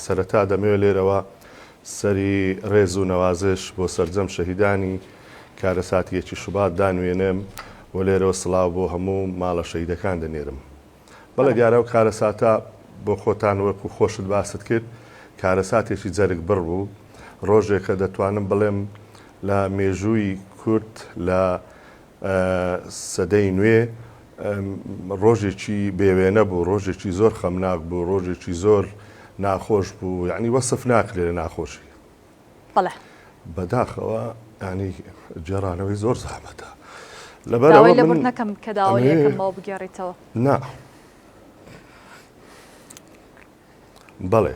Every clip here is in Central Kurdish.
سەرەتا دەمەوێت لێرەوە سەری ڕێز و نەوازش بۆ سەرجەم شەهیدانی کارەساتی یەکی شوبات دانوێنم و لێرەوە سڵاو بۆ هەموو ماڵە شەهیدەکان دەنێرم. بەڵێ دیارە ئەو کارەساتە بۆ خۆتان وەکو خۆشت باست کرد کارەساتێکی جەرگ بڕ بوو ڕۆژێکە دەتوانم بڵێم لە مێژووی کورد لە سەدەی نوێ ڕۆژێکی بێوێنە بوو ڕۆژێکی زۆر خەمناک بوو ڕۆژێکی زۆر ناخۆش بوو یعنی وەسف ناکرێ لە ناخۆشی بەڵێ. بەداخەوە یانی گێڕانەوەی زۆر زەحمەتە لەبەر ئەوە من لێبورد نەکەم کە داوای لێکەمەوە بگێڕیتەوە. نا بەڵێ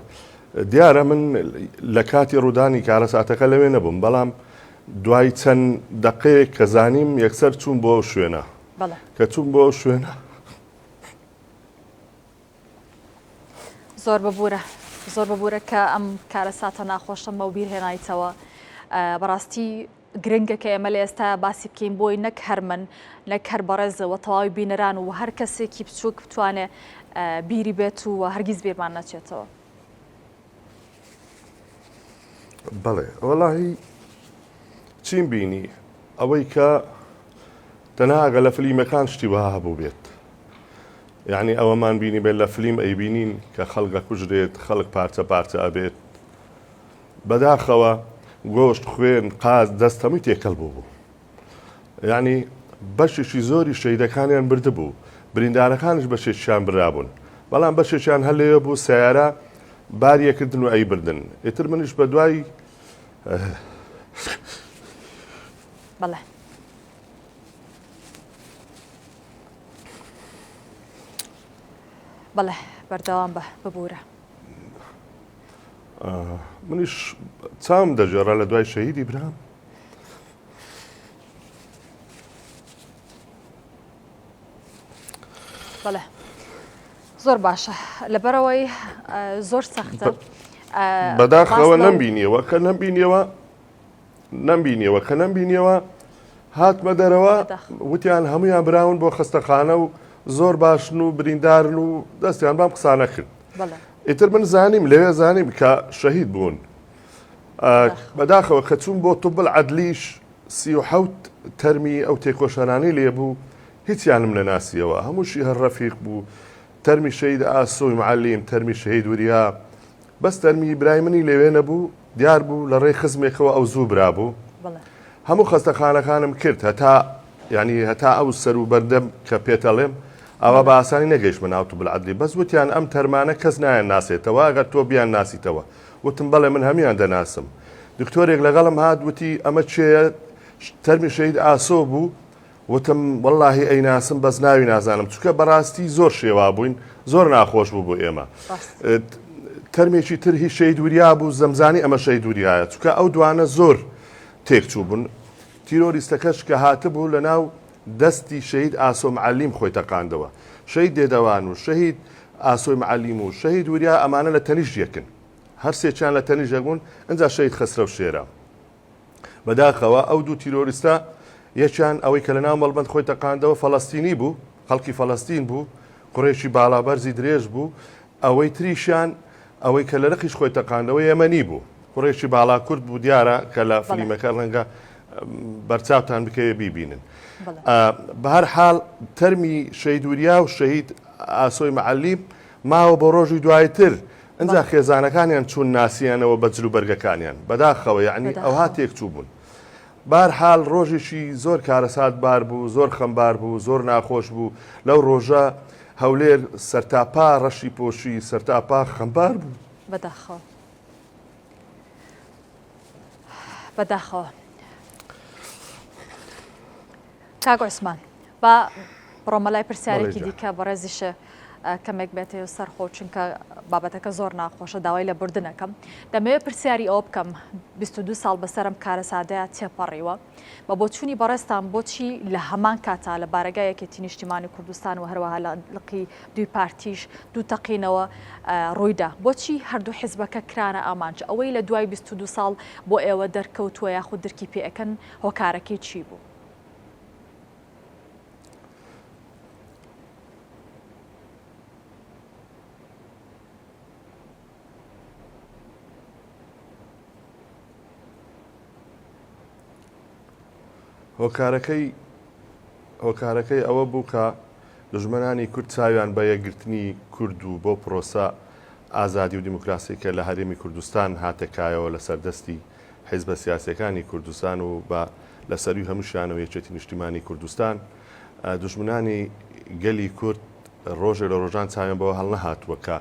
دیارە من لە کاتی ڕوودانی کارەساتەکە لەوێ نەبووم بەڵام دوای چەند دقەیەک کە زانیم یەکسەر چوون بۆ ئەو شوێنە کە چوون بۆ ئەو شوێنە زۆر ببورە زۆر ببورە کە ئەم کارەساتە ناخۆشەم بەو بیر هێنایتەوە بەڕاستی گرنگە کە ئێمە لە ئێستا باسی بکەین بۆی نەک هەر من نەک هەر بەڕێزەوە تەواوی بینەران و هەر کەسێکی بچووک بتوانێ بیری بێت و هەرگیز بیرمان نەچێتەوە. بەڵێ وەڵاهی چیم بینی ئەوەی کە تەنها ئەگە لە فلیمەکان شتی وەها هەبوو بێت یعنی ئەوەمان بینی بێت لە فلیم ئەیبینین کە خەڵک ئەکوژرێت خەڵک پارچە پارچە ئەبێت بەداخەوە گۆشت خوێن قاز دەست هەمووی تێکەڵ بوو بوو یعنی بەشێکی زۆری شەیدەکانیان بردبوو بریندارەکانیش بەشێکیان برابوون بەڵام بەشێکیان هەر لەوێ بوو سیارە باریەکردن و ئەیبردن ئیتر منیش بە دوای بەڵێ. بەڵێ بەردەوام بە ببوورە. منیش چاوم دەگێڕا لە دوای شەهیدی برام. بەڵێ زۆر باشە لەبەرەوەی زۆر سەختە بەداخەوە نەمبینیەوە کە نەمبینیەوە نەمبینیەوە کە نەمبینیەوە هاتمە دەرەوە وتیان هەمویان براون بۆ خەستەخانە و زۆر باشن و بریندارن و دەستیان بام قسانە کرد ئیتر من زانیم لەوێ زانیم کە شەهید بوون بەداخەوە کە چوون بۆ طب العدلیش 37 تەرمی ئەو تێکۆشەرانەی لێبوو هیچیانم نەناسیەوە هەمووشی هەر ڕەفیق بوو تەرمی شەهید ئاسۆی معەلیم تەرمی شەهید وریا بەس تەرمی برای منی لەوێ نەبوو، دیار بوو لە ڕێی خزمێکەوە ئەو زوو برابوو. هەموو خەستەخانەکانم کرد هەتا یانی هەتا ئەو سەر و بەردەم کە پێتەڵێم ئاوا بە ئاسانی نەگەیشتمە ناو طب العدلی بەس وتیان ئەم تەرمانە کەس نایان ناسێتەوە ئەگەر تۆ بیان ناسیتەوە وتم بەڵێ من هەموویان دەناسم دکتۆرێک لەگەڵم هات وتی ئەمە کێیە تەرمی شەهید ئاسۆ بوو وتم وەڵاهی ئەیناسم بەس ناوی نازانم چونکە بەڕاستی زۆر شێوا بووین زۆر ناخۆش بوو بۆ ئێمە تەرمێکی تر هی شەید وریا بوو زەمزانی ئەمە شەید وریایە چونکە ئەو دوانە زۆر تێکچوو بوون تیرۆریستەکەش کە هاتبوو لە ناو دەستی شەید ئاسۆ معەلیم خۆی تەقاندەوە شەید دێدەوان و شەهید ئاسۆی معەلیم و شەهید وریا ئەمانە لە تەنیشت یەکن هەرسێکیان لە تەنیشت یەک بوون ئینجا شەهید خەسرەو شێرە بەداخەوە ئەو دوو تیرۆریستە یەکیان ئەوەی کە لەناو مەڵبەند خۆی تەقاندەوە فەڵەستینی بوو، خەڵکی فەڵەستین بوو، کوڕێکی باڵابەرزی درێژ بوو، ئەوەی تریشیان ئەوەی کە لە رقیش خۆی تەقاندەوە یەمەنی بوو، کوڕێکی باڵا کورت بوو، دیارە کە لە فلیمەکە ڕەنگە بەرچاوتان بکەوێ بیبینن. بەهەر حاڵ تەرمی شەهید وریا و شەهید ئاسۆی مەعەلیم ماوە بۆ ڕۆژی دوایتر ئنجا خێزانەکانیان چوون ناسیانەوە بە جل و بەرگەکانیان بەداخەوە یەعنی ئەوها تێکچوو بوون بار حال ڕۆژێکی زۆر کارەسات بار بوو زۆر خەمبار بوو زۆر ناخۆش بوو لەو ڕۆژە هەولێر سەرتاپا ڕەشی پۆشی سەرتاپا خەمبار بوو. بەداخەوە بەداخەوە. کاک عوسمان با بڕۆمە لای پرسیارێکی دیکە بەڕێزیشە کەمێک بێتە سەر خۆ چونکە بابەتەکە زۆر ناخۆشە داوای لە بردنەکەم دەمەوێت پرسیاری ئەوە بکەم 22 ساڵ بەسەرم کارەسادەیە تێپەڕیوە بە بۆچوونی بەڕێزتان بۆچی لە هەمان کاتا لە بارەگای یەکێتی نیشتیمانی کوردستان و هەروەها لە لقی دووی پارتیش دوو تەقینەوە ڕوویدا بۆچی هەردوو حزبەکە کرانە ئامانج ئەوەی لە دوای 22 ساڵ بۆ ئێوە دەرکەوتووە یاخود درکی پێ ئەکەن هۆکارەکەی چی بوو؟ هۆکارەکەی هۆکارەکەی ئەوە بوو کە دوژمنانی کورد چاویان بە یەکگرتنی کورد و بەو پرۆسە ئازادی و دیموکراسی کە لە هەرێمی کوردستان هاتە کایەوە لەسەر دەستی حیزبە سیاسیەکانی کوردستان و بە لە سەروی هەمووشیانەوە یەکێتی نیشتیمانی کوردستان دوژمنانی گەلی کورد ڕۆژێ لە ڕۆژان چاویان بەوە هەڵنەهاتووە کە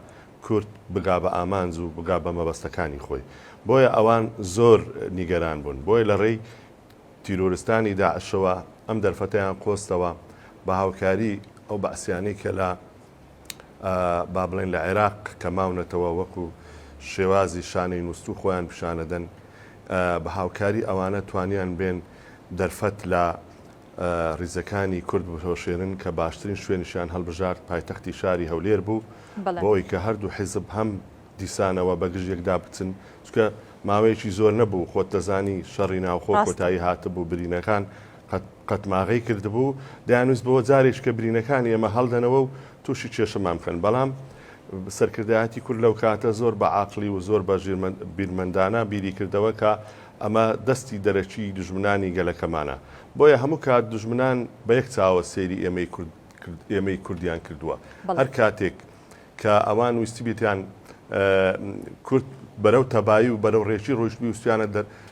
کورد بگا بە ئامانج و بگا بە مەبەستەکانی خۆی بۆیە ئەوان زۆر نیگەران بوون بۆیە لە ڕێی تیرۆرستانی داعشەوە ئەم دەرفەتەیان قۆستەوە بە هاوکاری ئەو بەعسیانەی کە لە با بڵێن لە عێراق کە ماونەتەوە وەکو شێوازی شانەی نووستوو خۆیان پیشانەدەن بە هاوکاری ئەوانە توانیان بێن دەرفەت لە ریزەکانی کورد بهۆشێنن کە باشترین شوێنیشیان هەڵبژارد پایتەختی شاری هەولێر بوو بۆ ئەوی کە هەردوو حیزب هەم دیسانەوە بەگژ یەکدا بچن چونکە ماوەیەکی زۆر نەبوو خۆت دەزانی شەڕی ناوخۆ کۆتایی هاتبوو برینەکان قەتماغەی کردبوو دەیانویست بەوە جارێک کە برینەکانی ئێمە هەڵدەنەوە و تووشی کێشەمان بکەن بەڵام سەرکردایەتی کورد لەو کاتە زۆر بە عاقلی و زۆر بە بیرمەندانە بیری کردەوە کە ئەمە دەستی دەرەکی دوژمنانی گەلەکەمانە بۆیە هەموو کات دوژمنان بە یەک چاوە سەیری ئێمەی کورد ئێمەی کوردیان کردووە هەر کاتێک کە ئەوان ویستبێتیان کورد بەرەو تەبایی و بەرەو ڕێکی ڕۆیشتبی ویستویانە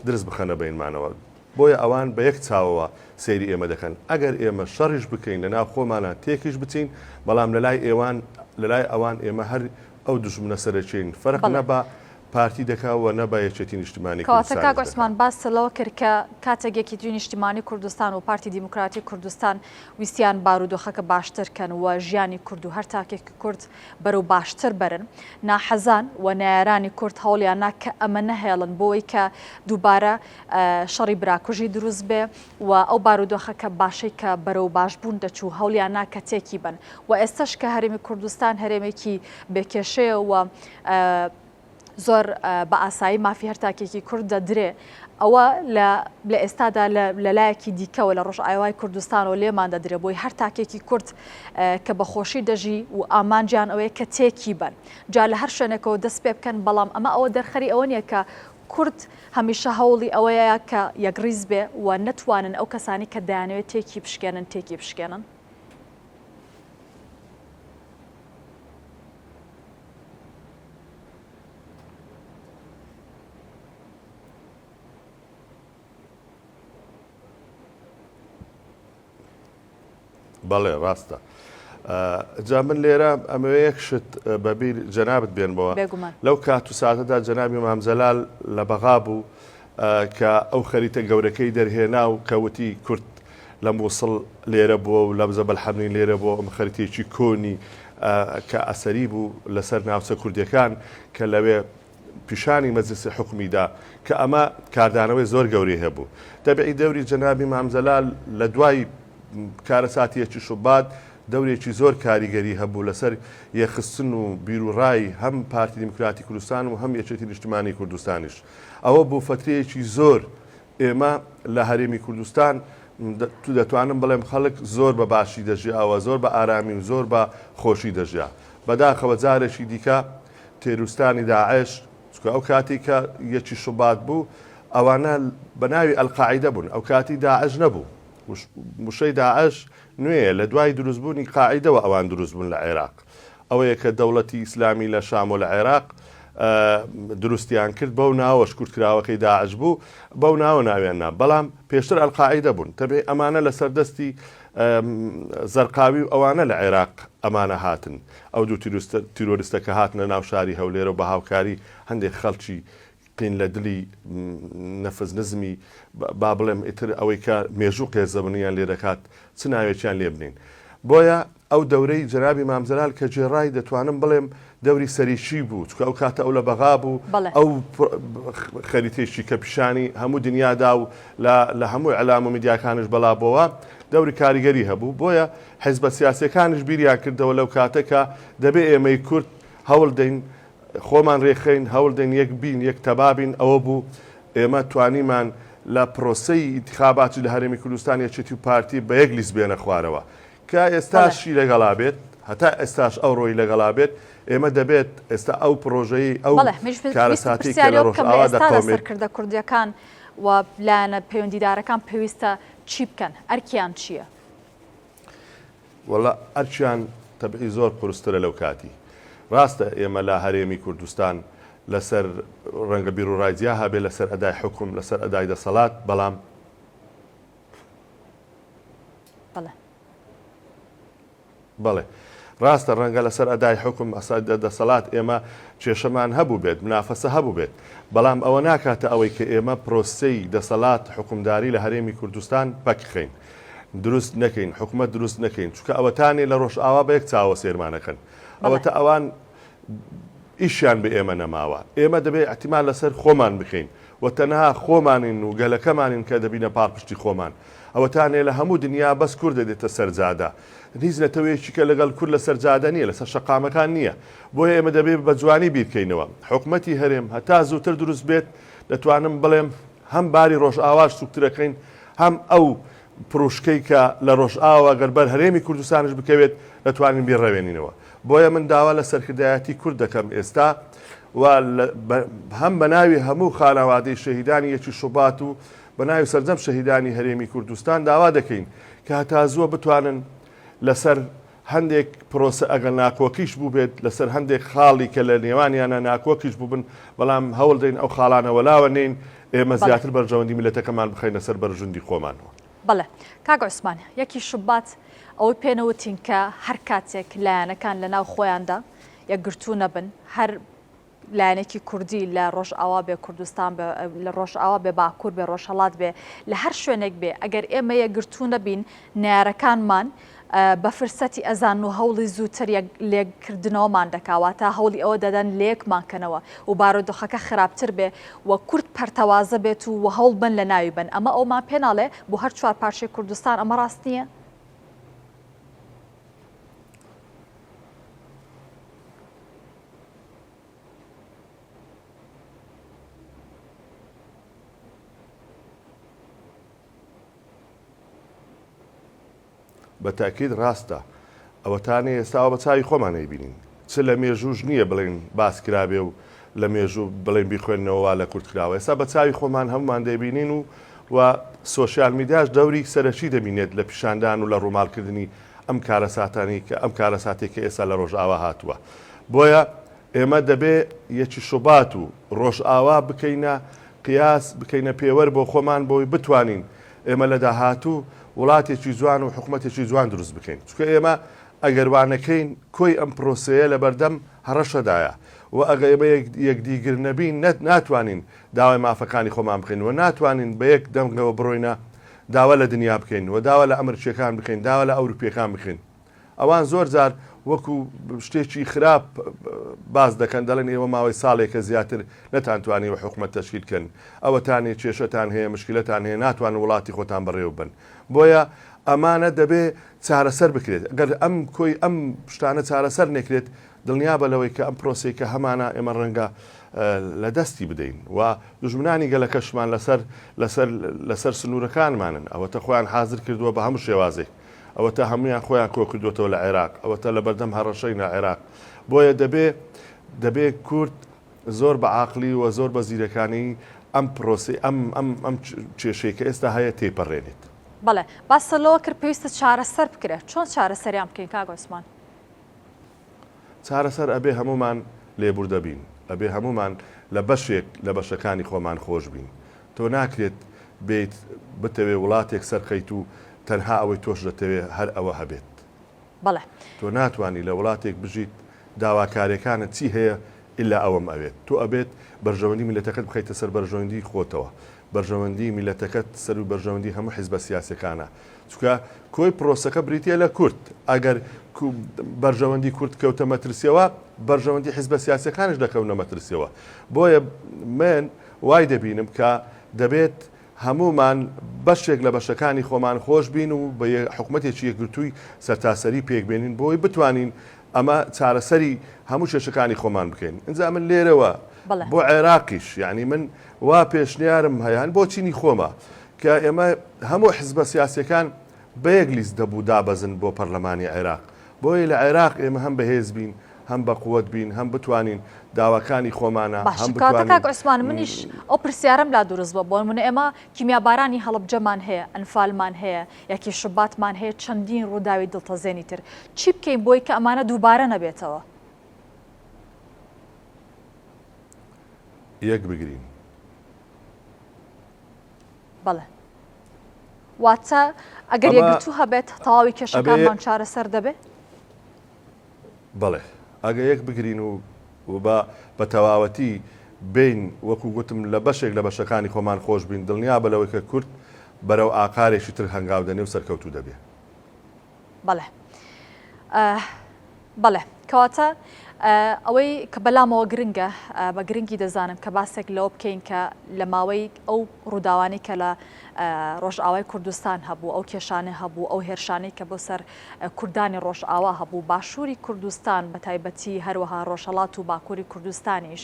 درز بخەنە بەینمانەوە بۆیە ئەوان بە یەک چاوەوە سەیری ئێمە دەکەن ئەگەر ئێمە شەڕیش بکەین لە ناو خۆمانە تێکیش بچین بەڵام لە لای ئێوان لە لای ئەوان ئێمە هەر ئەو دوژمنە سەرەکیین فەرق نە بە پارتی دەکا و نە بە یەکێتی نیشتیمانی کەواتە کوردستانیش کاک دەکا. عوسمان باست لەوە کرد کە کاتێک یەکێتی نیشتیمانی کوردستان و پارتی دیموکراتی کوردستان ویستیان بارودۆخەکە باشتر کەن و ژیانی کورد و هەر تاکێکی کورد بەرەو باشتر بەرن، ناحەزان و نەیارانی کورد هەوڵیان نا کە ئەمە نەهێڵن بۆوەی کە دووبارە شەڕی براکوژی دروست بێ و ئەو بارودۆخە کە باشەی کە بەرەو باشبوون دەچوو هەوڵیان نا کە تێکی بەن و ئێستەش کە هەرێمی کوردستان هەرێمێکی بێ کێشەیە و زۆر بە ئاسایی مافی هەر تاکێکی کورد دەدرێ ئەوە لە لە ئێستادا لە لایەکی دیکەوە لە ڕۆژئاوای کوردستانەوە لێمان دەدرێ بۆی هەر تاکێکی کورد کە بە خۆشی دەژی و ئامانجیان ئەوەیە کە تێکی بەن جا لە هەر شوێنێکەوە دەست پێ بکەن بەڵام ئەمە ئەوە دەرخەری ئەوە نییە کە کورد هەمیشە هەوڵی ئەوەیە کە یەکڕیز بێ و نەتوانن ئەو کەسانی کە دەیانەوێت تێکی بشکێنن تێکی بشکێنن. بەڵێ ڕاستە جا من لێرە ئەمەوێ یەک شت بەبیر جەنابت بێنمەوە لەو کات و ساتەدا جەنابی مام جەلال لە بەغا بوو کە ئەو خەریتە گەورەکەی دەرهێنا و کە وتی کورد لە مووسڵ لێرە بووە و لە جەبەل حەمرین لێرە بووە ئەم خەریتەیەکی کۆنی کە ئەسەری بوو لەسەر ناوچە کوردیەکان کە لەوێ پیشانی مەجلسی حکومی دا کە ئەمە کاردانەوەی زۆر گەورەی هەبوو. تەبعی دەوری جەنابی مام جەلال لە دوای کارەساتی یەکی شوبات دەورێکی زۆر کاریگەری هەبوو لەسەر یەکخستن و بیروڕای هەم پارتی دیموکراتی کوردستان و هەم یەکێتی نیشتمانی کوردستانیش. ئەوە بوو فەترەیەکی زۆر ئێمە لە هەرێمی کوردستان دەتوانم بڵێم خەڵک زۆر بە باشی دەژیا و زۆر بە ئارامی و زۆر بە خۆشی دەژیا. بەداخەوە جارێکی دیکە تێروستانی داعش، چونکە ئەو کاتی کە یەکی شوبات بوو ئەوانە بە ناوی ئەلقاعیدە بوون، ئەو کاتی داعش نەبوو. وشەی داعش نوێیە، لە دوای دروستبوونی قاعیدەوە ئەوان دروست بوون لە عێراق. ئەوەیە کە دەوڵەتی ئیسلامی لە شام و لە عێراق دروستیان کرد، بەو ناوەش کورتکراوەکەی داعش بوو، بەو ناوە ناویان نا. بەڵام پێشتر ئەلقاعیدە بوون. تەبعی ئەمانە لەسەر دەستی زەرقاوی و ئەوانە لە عێراق ئەمانە هاتن. ئەو دوو تیرۆریستە کە هاتنە ناو شاری هەولێرەوە بە هاوکاری هەندێک خەڵکی قین لە دلی نەفس نزمی با بڵێم ئیتر ئەوەی کە مێژوو قێزەونیان لێ دەکات چ ناوێکیان لێ بنێین. بۆیە ئەو دەورەی جەنابی مام جەلال کە گێڕای دەتوانم بڵێم دەوری سەرەکی بوو چونکە ئەو کاتە ئەو لە بەغا بوو ئەو خەریتەیەکی کە پیشانی هەموو دنیا دا و لە هەموو ئیعلام و میدیاکانیش بەڵا بۆوە دەوری کاریگەری هەبوو بۆیە حیزبە سیاسیەکانیش بیریان کردەوە لەو کاتە کە دەبێ ئێمەی کورد هەوڵ دەین خۆمان رێکخەین هەوڵ دەین یەک بین یەک تەبا بین ئەوە بوو ئێمە توانیمان لە پرۆسەی ئینتخاباتی لە هەرێمی کوردستان یەکێتی و پارتی بە یەک لیست بێنە خوارەوە کە ئێستاشی لەگەڵا بێت هەتا ئێستاش ئەوڕۆی لەگەڵا بێت ئێمە دەبێت ئێستا ئەو پرۆژەی ئەو بەڵێ منیش ویستم کارەساتەی کە پرسیاری لە ئەوە بکەم لە ڕۆژئاوا ئێستادا دەقەومێت. سەرکردە کوردییەکان و لایەنە پەیوەندیدارەکان پێویستە. چی بکەن؟ ئەرکیان چییە؟ وەڵا ئەرکیان تەبعی زۆر قورسترە لەو کاتی. ڕاستە ئێمە لە هەرێمی کوردستان لەسەر ڕەنگە بیروڕای جیا هەبێ لەسەر ئەدای حوکم، لەسەر ئەدای دەسەڵات، بەڵام. بەڵێ. بەڵێ. ڕاستە ڕەنگە لەسەر ئەدای حوکم، دەسەڵات ئێمە کێشەمان هەبووبێت، منافەسە هەبووبێت، بەڵام ئەوە ناکاتە ئەوەی کە ئێمە پرۆسەی دەسەڵات حوکمداری لە هەرێمی کوردستان پەکخەین، دروست نەکەین، حکومەت دروست نەکەین، چونکە ئەوەتانێ لە ڕۆژئاوا بە یەک چاوە سەیرمان ئەکەن، ئەوەتە ئەوان ئیشیان بە ئێمە نەماوە، ئێمە دەبێ ئیعتیماد لەسەر خۆمان بکەین و تەنها خۆمانین و گەلەکەمانین کە دەبینە پاڵپشتی خۆمان. ئەوەتانێ لە هەموو دنیا بەس کورد دەدێتە سەر جادە. هیچ نەتەوەیەکی کە لەگەڵ کورد لەسەر جادە نییە، لەسەر شەقامەکان نییە. بۆیە ئێمە دەبێ بە جوانی بیرکەینەوە. حکومەتی هەرێم هەتا زووتر دروست بێت، دەتوانم بڵێم هەم باری ڕۆژئاواش سووکترەکەین، هەم ئەو پروشکەی کە لە ڕۆژئاوا گەر بەر هەرێمی کوردستانیش بکەوێت دەتوانین بیڕەوێنینەوە. بۆیە من داوا لە سەرکردایەتی کورد دەکەم ئێستا و هەم بە ناوی هەموو خانەوادەی شەهیدانی یەکی شوبات و بە ناوی سەرجەم شەهیدانی هەرێمی کوردستان داوا دەکەین کە هەتا زووە بتوانن لەسەر هەندێک پرۆسە ئەگەر ناکۆکیش بووبێت لەسەر هەندێک خاڵی کە لە نێوانیانە ناکۆکیش بووبن بەڵام هەوڵ دەین ئەو خاڵانە وەلاوە نێین ئێمە زیاتر بەرژەوەندی میللەتەکەمان بخەینە سەر بەرژوندی خۆمانەوە. بەڵێ کاک عوسمان یەکی شوبات ئەوەی پێ نەوتین کە هەر کاتێک لایەنەکان لە ناو خۆیاندا یەکگرتوو نەبن هەر لایەنێکی کوردی لە ڕۆژئاوا بێ کوردستان بێ لە ڕۆژئاوا بێ باکوور بێ ڕۆژهەڵات بێ لە هەر شوێنێک بێ ئەگەر ئێمە یەکگرتوو نەبین نەیارەکانمان بە فرسەتی ئەزان و هەوڵی زووتر لێکردنەوەمان دەکا واتە هەوڵی ئەوە دەدەن لێکمان کەنەوە و بارودۆخەکە خراپتر بێ و کورد پەرتەوازە بێت و و هەوڵ بن لە ناوی بن ئەمە ئەومان پێناڵێ بۆ هەر چوار پارچەی کوردستان ئەمە ڕاست نییە؟ بە تەئکید ڕاستە. ئەوەتانێ ئێستا بە چاوی خۆمان ئەیبینین. چ لە مێژووش نییە بڵێین باس کرابێ و لە مێژوو بڵێین بیخوێننەوە وا لە کورد کراوە. ئێستا بە چاوی خۆمان هەموومان دەیبینین و و سۆشیال میدیاش دەوری سەرەکی دەبینێت لە پیشاندان و لە ڕووماڵکردنی ئەم کارەساتانەی کە ئەم کارەساتەی کە ئێستا لە ڕۆژئاوا هاتووە. بۆیە ئێمە دەبێ یەکی شوبات و ڕۆژئاوا بکەینە قیاس، بکەینە پێوەر بۆ خۆمان بۆی بتوانین ئێمە لە داهاتوو وڵاتێکی جوان و حکومەتێکی جوان دروست بکەین. چونکە ئێمە ئەگەر وا نەکەین کۆی ئەم پرۆسەیە لەبەردەم هەڕەشەدایە و ئەگەر ئێمە یەکدیگر نەبین ناتوانین داوای مافەکانی خۆمان بکەین و ناتوانین بە یەک دەنگەوە بڕۆینە داوا لە دنیا بکەین و داوا لە ئەمرکیەکان بکەین، داوا لە ئەوروپیەکان بکەین. ئەوان زۆر جار وەکو شتێکی خراپ باس دەکەن، دەڵێن ئێوە ماوەی ساڵێکە زیاتر نەتانتوانیوە حکومەت تەشکیل کەن، ئەوەتانێ کێشەتان هەیە، مشکلەتان هەیە، ناتوانن وڵاتی خۆتان بەڕێوە ببەن. بۆیە ئەمانە دەبێ چارەسەر بکرێت. گەر ئەم کۆی ئەم شتانە چارەسەر نەکرێت، دڵنیابە لەوەی کە ئەم پرۆسەی کە هەمانە ئێمە ڕەنگە لە دەستی بدەین و دوژمنانی گەلەکەشمان لەسەر لەسەر لەسەر سنوورەکانمانن ئەوەتە خۆیان حازر کردووە بە هەموو شێوازێک ئەوەتە هەمویان خۆیان کۆ کردوێتەوە لە عێراق ئەوەتە لە بەردەم هەڕەشەی لە عێراق بۆیە دەبێ دەبێ کورد زۆر بە عاقلی و زۆر بە زیرەکانی ئەم پرۆسی ئەم ئەم ئەم کێشەی کە ئێستا هەیە تێپەڕێنێت. بەڵێ باست لەوە کرد پێویستە چارەسەر بکرێت چۆن چارەسەریان بکەین کاک عوسمان؟ چارەسەر ئەبێ هەموومان لێبوردە بین، ئەبێ هەموومان لە بەشێک لە بەشەکانی خۆمان خۆش بین. تۆ ناکرێت بێیت بتەوێ وڵاتێک سەرخەیت و تەنها ئەوەی تۆش دەتەوێ هەر ئەوە هەبێت. بەڵێ. تۆ ناتوانی لە وڵاتێک بژیت داواکارێکانت چی هەیە ئیلا ئەوەم ئەوێت. تۆ ئەبێت بەرژەوەندی میللەتەکەت بخەیتە سەر بەرژەوەندی خۆتەوە. بەرژەوەندی میللەتەکەت سەروی بەرژەوەندی هەموو حیزبە سیاسیەکانە. چونکە کۆی پرۆسەکە بریتیە لە کورد، ئەگەر بەرژەوەندی کورد کەوتە مەترسیەوە، بەرژەوەندی حیزبە سیاسیەکانیش دەکەونە مەترسیەوە. بۆیە من وای دەبینم کە دەبێت هەموومان بەشێک لە بەشەکانی خۆمان خۆش بین و بە حکومەتێکی یەکگرتووی سەرتاسەری پێکبێنین بۆی بتوانین ئەمە چارەسەری هەموو کێشەکانی خۆمان بکەین. ئینجا من لێرەوە بۆ عێراقیش یانی من وا پێشنیارم هەیە بۆ چینی خۆمە کە ئێمە هەموو حزبە سیاسیەکان بە یەک لیست دەبوو دابەزن بۆ پەرلەمانی عێراق بۆیە لە عێراق ئێمە هەم بەهێز بین هەم بە قوت بین هەم بتوانین داواکانی خۆمانە باشە هەم کەواتە بتوانین کاک عوسمان منیش ئەو پرسیارەم لا دروست بووە بۆ نمونە ئێمە کیمیابارانی هەڵەبجەمان هەیە ئەنفالمان هەیە یەکی شوباتمان هەیە چەندین ڕووداوی دڵتەزێنی تر چی بکەین بۆی کە ئەمانە دووبارە نەبێتەوە؟ یەک بگرین. بەڵێ واتە ئەگەر ئەمە یەکگرتوو هەبێت تەواوی ئەبێ کێشەکانمان چارەسەر دەبێ؟ بەڵێ ئەگە یەک بگرین و و بە بە تەواوەتی بێین وەکو گوتم لە بەشێک لە بەشەکانی خۆمان خۆش بین دڵنیابە لەوەی کە کورد بەرەو ئاقارێکی تر هەنگاو دەنێ و سەرکەوتوو دەبێ. بەڵێ بەڵێ کەواتە ئەوەی کە بەلامەوە گرنگە بە گرنگی دەزانم کە باسێک لەوە بکەین کە لە ماوەی ئەو ڕووداوانەی کە لە ڕۆژئاوای کوردستان هەبوو ئەو کێشانە هەبوو ئەو هێرشانەی کە بۆ سەر کوردانی ڕۆژئاوا هەبوو باشووری کوردستان بە تایبەتی هەروەها ڕۆژهەڵات و باکووری کوردستانیش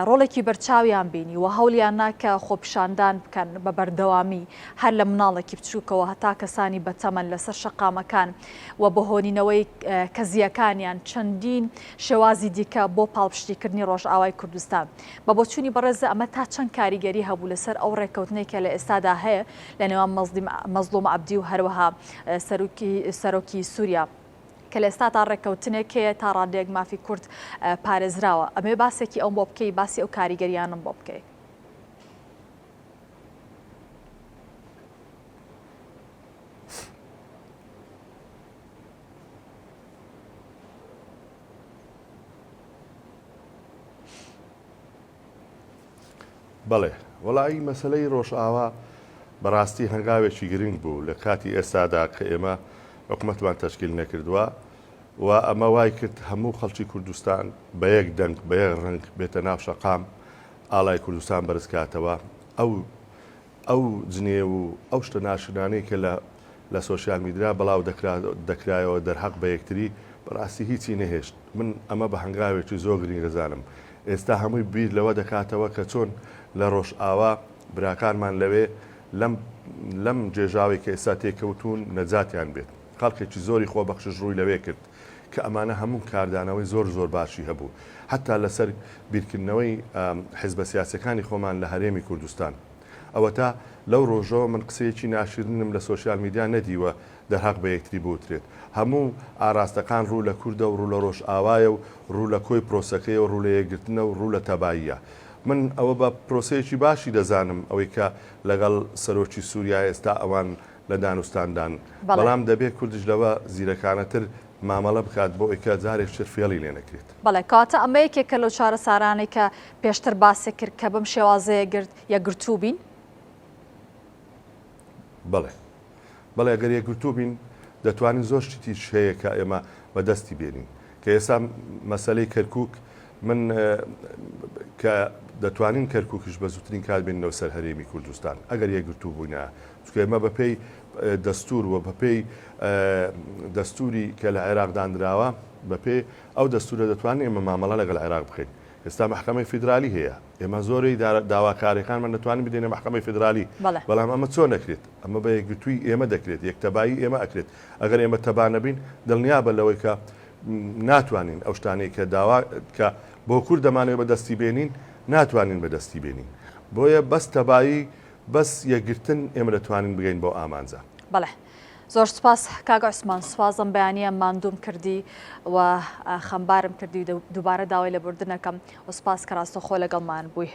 ڕۆڵێکی بەرچاویان بینی و هەوڵیان نا کە خۆپیشاندان بکەن بە بەردەوامی هەر لە مناڵێکی بچووکەوە هەتا کەسانی بەتەمەن لەسەر شەقامەکان و بە هۆنینەوەی کەزییەکانیان چەندین شێوازی دیکە بۆ پاڵپشتیکردنی ڕۆژئاوای کوردستان. بە بۆچوونی بەڕێزە ئەمە تا چەند کاریگەری هەبوو لەسەر ئەو ڕێککەوتنەی کە لە ئێستادا هەیە لە نێوان مەزڵوم عەبدی و هەروەها سەرۆکی سووریا؟ کە لە ئێستادا ڕێککەوتنێک هەیە تا ڕادەیەک مافی کورد پارێزراوە. ئەمەوێ باسێکی ئەوم بۆ بکەی، باسی ئەو کاریگەرییانەم بۆ بکەی. بەڵێ وەڵایی مەسەلەی ڕۆژئاوا بەڕاستی هەنگاوێکی گرنگ بوو لە کاتی ئێستادا کە ئێمە حکومەتمان تەشکیل نەکردووە و ئەمە وای کرد هەموو خەڵکی کوردستان بە یەک دەنگ بە یەک ڕەنگ بێتە ناو شەقام ئاڵای کوردستان بەرز کاتەوە ئەو ئەو جنێو و ئەو شتە ناشرینانەی کە لە لە سۆشیال میدرا بڵاو دەکرا دەکرایەوە دەرهەق بە یەکتری بەڕاستی هیچی نەهێشت من ئەمە بە هەنگاوێکی زۆر گرنگ دەزانم ئێستا هەمووی بیر لەوە دەکاتەوە کە چۆن لە ڕۆژئاوا براکانمان لەوێ لەم لەم گێژاوەی کە ئێستا تێکەوتوون نەجاتیان بێت خەڵکێکی زۆری خۆبەخشش ڕووی لەوێ کرد کە ئەمانە هەموو کاردانەوەی زۆر زۆر باشی هەبوو حەتا لەسەر بیرکردنەوەی حیزبە سیاسیەکانی خۆمان لە هەرێمی کوردستان. ئەوەتا لەو ڕۆژەوە من قسەیەکی ناشرینم لە سۆشیال میدیا نەدیوە دەرهەق بە یەکتری بوترێت. هەموو ئاراستەکان ڕوو لە کوردە و ڕوو لە ڕۆژئاوایە و ڕوو لە کۆی پرۆسەکەیە و ڕوو لە یەکگرتنە و ڕوو لە تەباییە. من ئەوە بە پرۆسەیەکی باشی دەزانم ئەوەی کە لەگەڵ سەرۆکی سوریا ئێستا ئەوان لە دانوستاندان، بەڵێ. بەڵام دەبێ کوردیش لەوە زیرەکانەتر مامەڵە بکات بۆ ئەوی کە جارێکی تر فێڵی لێ نەکرێت. بەڵێ، کەواتە ئەمە یەکێکە لەو چارەسارانەی کە پێشتر باست کرد کە بەم شێوازەیە گرت یەکگرتوو بین؟ بەڵێ. بەڵێ ئەگەر یەکگرتوو بین دەتوانین زۆر شتی تریش هەیە کە ئێمە بە دەستی بێنین. کە ئێستا مەسەلەی کەرکووک من کە دەتوانین کەرکووکیش بە زووترین کات بێنینەوە سەر هەرێمی کوردستان ئەگەر یەکگرتوو بووینایە. چونکە ئێمە بەپێی دەستوور و بەپێی دەستووری کە لە عێراق دانراوە، بەپێی ئەو دەستوورە دەتوانین ئێمە مامەڵە لەگەڵ عێراق بکەین. ئێستا مەحکەمەی فیدرالی هەیە، ئێمە زۆرەی داواکارییەکانمان دەتوانین بدەینە مەحکەمەی فیدرالی، بەڵام ئەمە چۆن ئەکرێت؟ ئەمە بە یەکگرتوویی ئێمە دەکرێت، یەکتەبایی ئێمە ئەکرێت. ئەگەر ئێمە تەبا نەبین، دڵنیابە لەوەی کە ناتوانین ئەو شتانەی کە داوا کە بۆ کورد دەمانەوێت بەدەستی بێنین، ناتوانین بەدەستی بێنین. بۆیە بەس تەبایی بەس یەکگرتن ئێمە دەتوانین بگەین بەو ئامانجە. بەڵێ زۆر سوپاس کاک عوسمان سوپاس ئەم بەیانیە ماندووم کردی و خەمبارم کردی و دووبارە داوای لێبوردن ئەکەم و سوپاس کە ڕاستەوخۆ لەگەڵمان بووی.